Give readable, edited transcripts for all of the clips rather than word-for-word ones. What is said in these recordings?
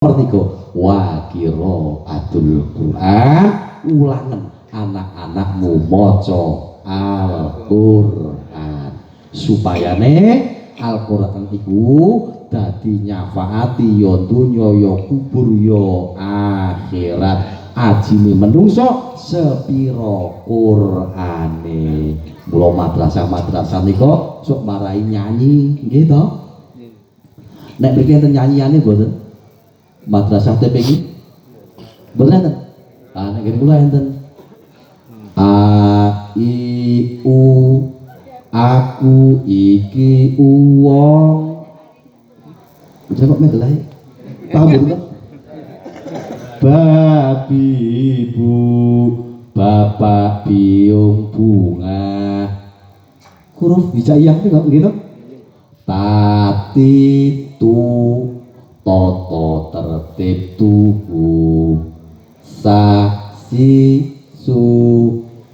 Nomor 3, wa qiraatul Quran, ulangen anak-anakmu maca Al-Qur'an supayane Al-Qur'an iku dadi nyafaati ya donya ya kubur ya akhirat. Ajine menungso sepira Qur'ane. Mula madrasah-madrasah nika sok marai nyanyi, nggih to? Nek mriki enten nyanyiane mboten? Madrasah TPQ? Mboten enten? Ah, nek kene kula enten. A I U, aku iki uwong. Bisa kok mendel ae. Paham mboten? Babi ibu, bapak biung bunga. Huruf hijaiyah niku nggih to? Tati tu, toto tertib tuhu, sa si su,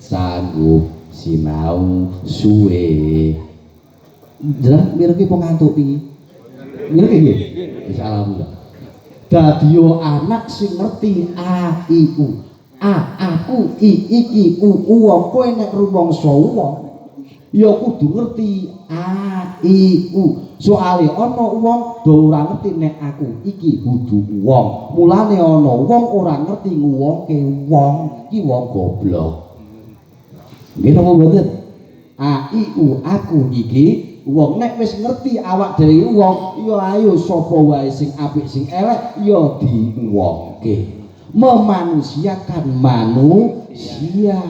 sanggup sinau suwe. Jenengan mirengke apa ngantuk iki? Mirengke nggih? Wis alhamdulillah. Dadi anak sing ngerti A I U. A aku, I iki, U uwong. Kowe nek rumangsa wong ya kudu ngerti A I U. Soale ana wong do ora ngerti nek aku iki kudu wong. Mulane ana wong ora ngerti nguwongke wong, iki wong goblok. Nggih napa mboten? A I U, aku iki wong. Nek wis ngerti awak dhewe wong, ya ayo sapa wae sing apik sing elek ya diwongke. Memanusiakan manusia.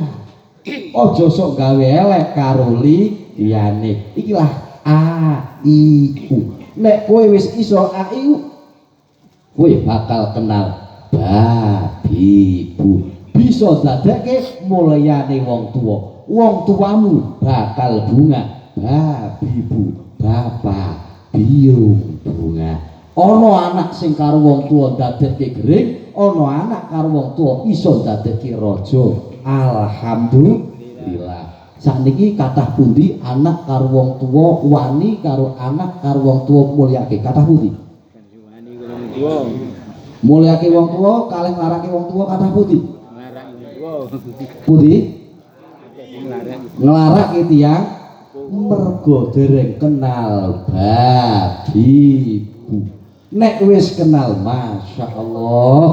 Aja sok gawe elek karo liyane. Ikilah A I U. Nek kowe wis iso A I U, kowe bakal kenal babi bu. Bisa dadekke mulyane wong tuwa. Wong tuamu bakal bunga. Babi bu, bapak biung bunga. Ana anak sing karo wong tuwa ndadekke gering, ana anak karo wong tuwa iso ndadekke raja. Alhamdulillah. Sakniki kathah pundi anak karo wong tuwa wani karo anak karo wong tuwa mulyake? Kathah pundi? Mulyake wong tuwa kalih nglarake wong tuwa kathah pundi? Pundi? Nglarake tiyang mergo dereng kenal babi bu. Nek wis kenal, Masya Allah,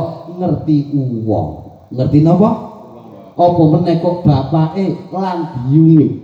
ngerti uwong. Ngerti napa? Apa meneh kok bapake lan biyunge.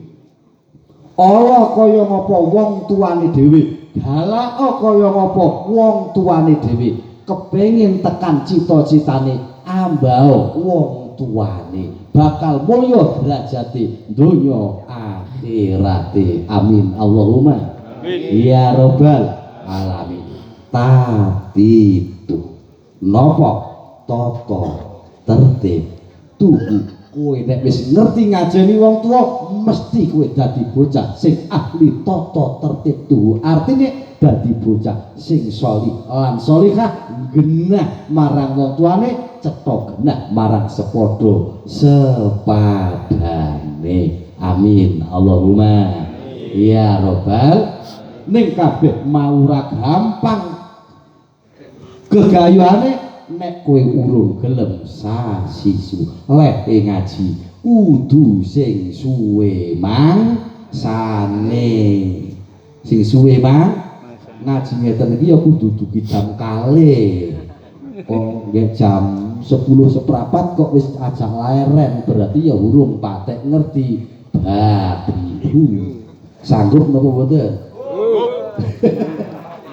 Ala kaya ngapa wong tuane dhewe, galak kaya ngapa wong tuane dhewe, kepengin tekan cita-citane ambao wong tuane, bakal mulya derajate donya akhirate. Amin Allahumma amin ya robbal alamin. Tati tu napa tata tertib tuhu. Kowe nek wis ngerti ngajeni wong tuwa mesti kowe dadi bocah sing ahli tata tertib tuhu. Artine dadi bocah sing sholih lan sholihah, genah marang wong tuane, cetha genah marang sepadha sepadane. Amin Allahumma ya robbal. Ning kabeh mau ora gampang gegayuhane nek kowe urung gelem sasisu lehe ngaji kudu sing suwe mangsane. Sing suwe mang ngaji ngeten iki ya kudu dugi jam kalih. Kok nggih jam 10.15 kok wis ajak leren, berarti ya urung patek ngerti babi. Sanggup napa mboten?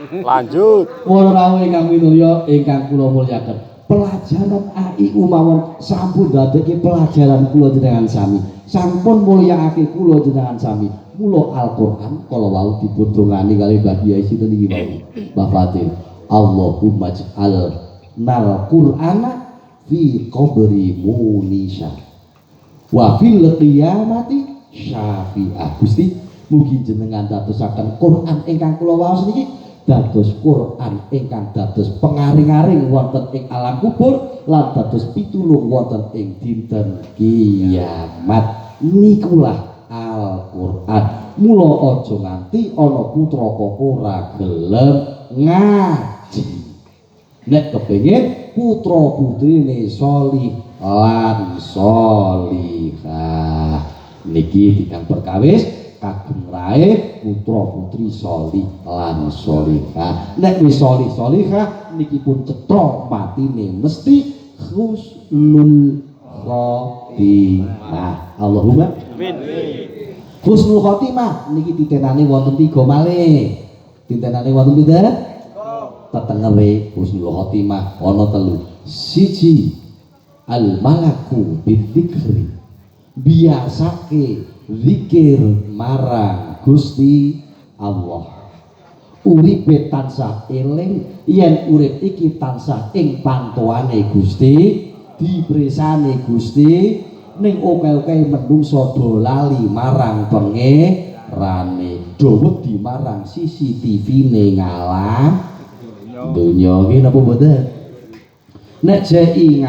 Lanjut. Para rawuh ingkang minulya ingkang kula mulyaken. Pelajaran AIU mawon sampun dadekke pelajaran kula jenengan sami. Sampun mulyakake kula jenengan sami. Mula Al-Qur'an kala wau dipun dongani kali Mbah Kiai sinten iki wau? Mbah Fatin. Allahumma ij'al nal Qur'ana fi qabri munisha wa fil qiyamati syafi'ah. Gusti, mugi jenengan dadosaken Qur'an ingkang kula waos niki dados Qur'an ingkang dados pengaring-aring wonten ing alam kubur lan dados pitulung wonten ing dinten kiamat. Nikulah Al-Qur'an. Mula aja nganti ana putra kok ora gelem ngaji. Nek kepengin putra putrine sholih lan sholihah. Niki tigang perkawis kagem rae putra putri sholih lan sholihah. Nek wis sholih sholihah niki pun cetha matine mesti husnul khotimah. Allahumma amin. Husnul khotimah niki titenane wonten 3 malih. Titenane wonten pinten? Tetengere husnul khotimah ana 3. Siji, al malaku bidzikri. Biasake zikir marang Gusti Allah. Uripe tansah eling yen urip iki tansah ing pantoane Gusti, dipresane Gusti, ning oke-oke menungso do lali marang pangerane, do wedi marang CCTV-ne ngalah donya. Ki napa mboten? Nek jeki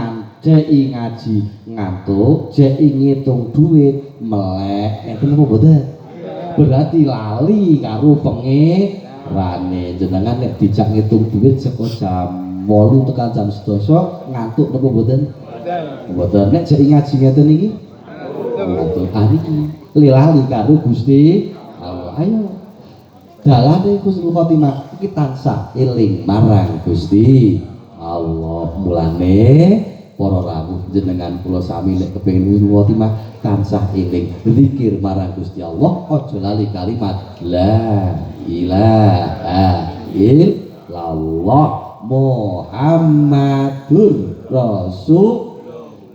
ngaji ngantuk, jeki ngitung duit melek, ngeten napa mboten? Berarti lali karo pangerane. Jenengan nek dijak ngitung duit saka jam 8 tekan jam 11 ngantuk napa mboten? Mboten. Nek jeki ngaji ngeten iki ngantuk. Ah niki lali karo Gusti Allah. Ayo dalane husnul khotimah iki tansah eling marang Gusti Allah. Mulane para rawuh jenengan kula sami nek kepengin husnul khotimah tansah eling zikir marang Gusti Allah, aja lali kalimat la ilaha illallah Muhammadur Rasul.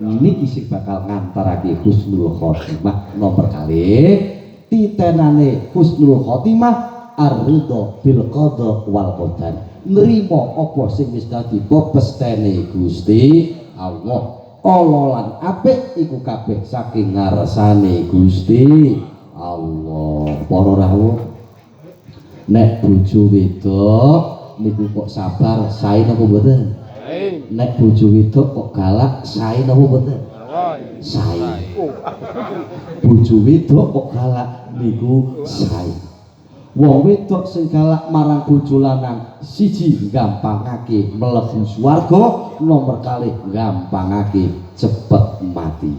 Niki sing bakal ngantarake husnul khotimah. Nomor kalih titenane husnul khotimah ar-ridho bil qada wal qadar. Nrimo apa sing wis dadi pepestene Gusti Allah. Ala lan apik iku kabeh saking ngarsane Gusti Allah. Para rawuh, nek bojo wedok niku kok sabar sae napa mboten? Nek bojo wedok kok galak sae napa mboten? Sae. Bojo wedok kok galak niku sae. Wong wedok sing galak marang bojo lanang siji gampangake mlebu swarga, nomor kalih gampangake cepet mati.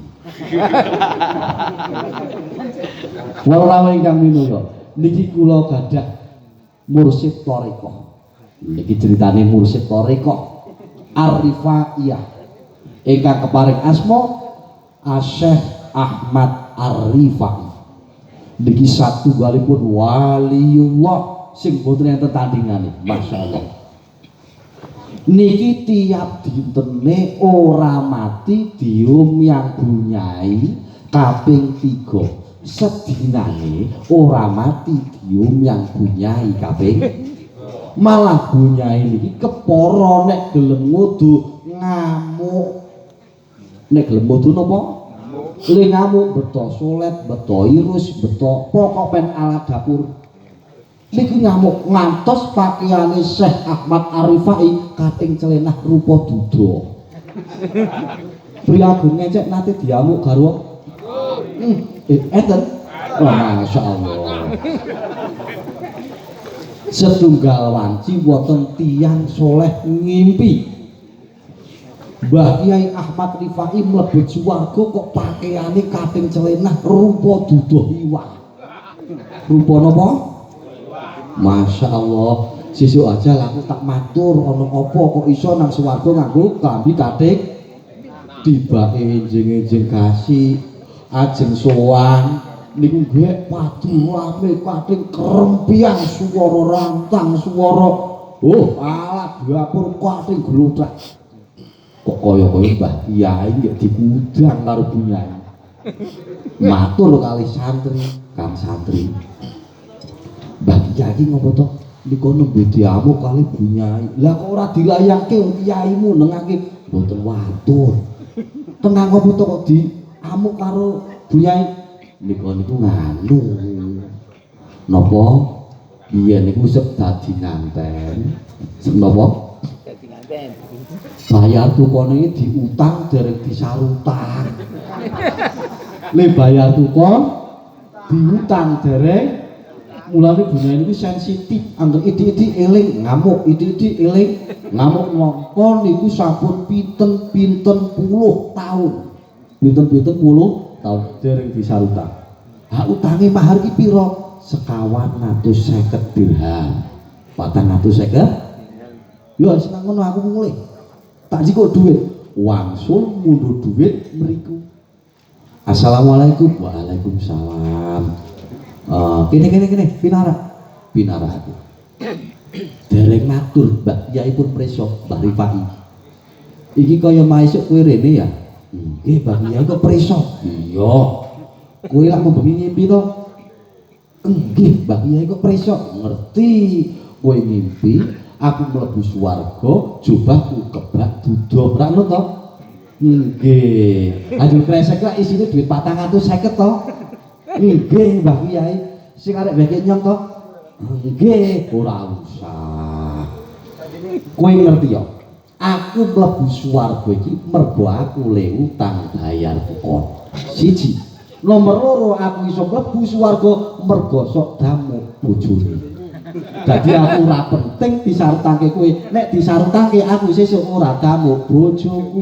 Wong rawuh ingkang minulya, niki kula gadah mursyid thariqah. Niki ceritane mursyid thariqah Ar-Rifaiyah ingkang keparing asma Syekh Ahmad Ar-Rifai. Niki satunggalipun waliullah sing boten enten tandingane, masyaallah. Niki tiap dintene ora mati dium yang bunyai kaping 3. Sedinane ora mati dium yang bunyai kaping, malah bunyai niki kepara nek gelem ngudu ngamuk. Nek gelem ngudu napa? Le ngamuk beto solet, beto irus, beto pokok pen alat dapur. Niki ngamuk ngantos pakaiane Syekh Ahmad Ar-Rifai kating celenah rupa duda. Priyagung ngecek nate diamuk garwa. Enten. Oh, Masya Allah. Setunggal wanci wonten tiyang soleh ngimpi Mbah Kiai Ahmad Rifai mlebet swarga kok pakaiane kating celenah rupa duduh iwak. Rupa napa? Masya Allah. Sesuk aja lah aku tak matur ana apa kok iso nang swarga nganggo klambi kating tibake enjing-enjing kasih ajeng sowan niku nggih padu rame kating krempiang swara rantang swara oh alat dapur kating gluthak. Kok kaya-kaya Mbah Kiai nggih dikudang karo bunyai. Matur kali santri, kang santri. Mbah Kiai iki ngopo to? Niku nembe diamuk kali bunyai. Lah kok ora dilayangke kiaimu nengake mboten watur. Tenang apa to kok diamuk karo bunyai? Niku niku nganu. Napa? Biyen niku sep dadi nganten. Sep napa? Dadi nganten. Bayar tukone iki diutang dereng disarutang. Le bayar tukon diutang dereng Mulane bungah niku sensitif, angger idi-idi eling ngamuk, idi-idi eling ngamuk. Mongko niku sampun pinten-pinten puluh tahun. Pinten-pinten puluh tahun dereng disaur utang. Ha, utange mahar ki pira? 450 dirham. 450? Yo seneng ngono, aku mulih. Tak jikuk duit, wangsul mundhut duit mriku. Assalamualaikum. Waalaikumsalam. Kene kene kene, pinarak. Pinarak aku. Dereng matur, Mbah Kyai pun preso, Mbah Rifai. Iki kaya maesuk kowe rene ya? Nggih, Mbah Kyai kok preso. Iya. Kowe lak mau bengi ngimpi to? Nggih, Mbah Kyai kok preso. Ngerti. Kowe ngimpi aku mlebu swarga, jubahku kebak dudoh. Ra ngono to? Nggih. Ajur kresek lak isine duit 450 to? Nggih, Mbah Kyai. Sing arek beke nyong to? Nggih, ora usah. Kowe ngerti ya? Aku mlebu swarga iki mergo aku le utang bayar kon. Siji. Nomor loro, aku iso mlebu swarga mergo sok damuk bojone. Dadi aku ora penting disaur utangke kowe. Nek disaur utangke, aku sesuk ora damuk bojoku.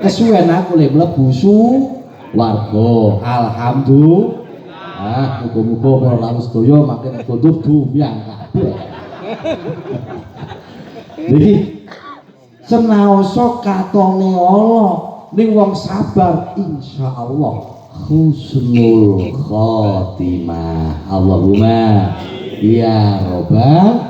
Kesuwen aku le mlebu swarga. Alhamdulillah. Ah, muga-muga para rawuh sedaya makin kondur dumyang kabeh. Niki senaosa katone Allah, ning wong sabar insyaallah husnul khotimah. Allahumma ya robbal.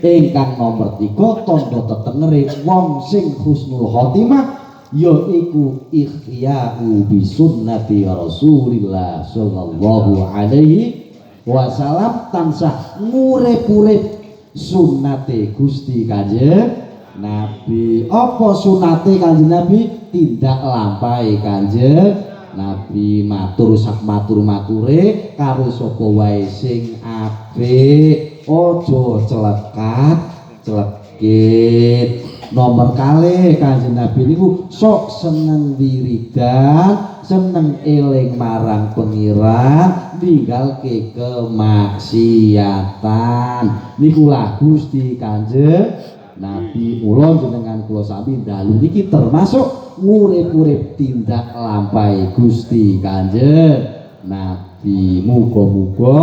Ingkang nomor 3, tandha tetengere wong sing husnul khotimah yaiku ihya'u bi sunnati Rasulillah sallallahu alaihi wasallam, tansah ngurip-urip sunnate Gusti Kanjeng Nabi. Apa sunate Kanjeng Nabi? Tindak lampahe Kanjeng Nabi, matur sak matur-mature karo sapa wae sing apik, aja celekat celekit. Nomor kalih, Kanjeng Nabi niku sok seneng wiridan, seneng eling marang Pengiran, ninggalke kemaksiatan. Niku lah Gusti Kanjeng Nabi. Mula jenengan kula sami dalu niki termasuk ngurip-urip tindak lampahe Gusti Kanjeng Nabi. Muga-muga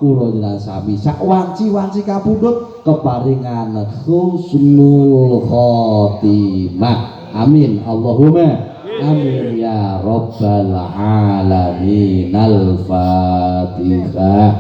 kula jenengan sami sak wanci-wanci kapundhut keparingan husnul khotimah. Amin Allahumma amin ya rabbal alamin. Al-Fatihah.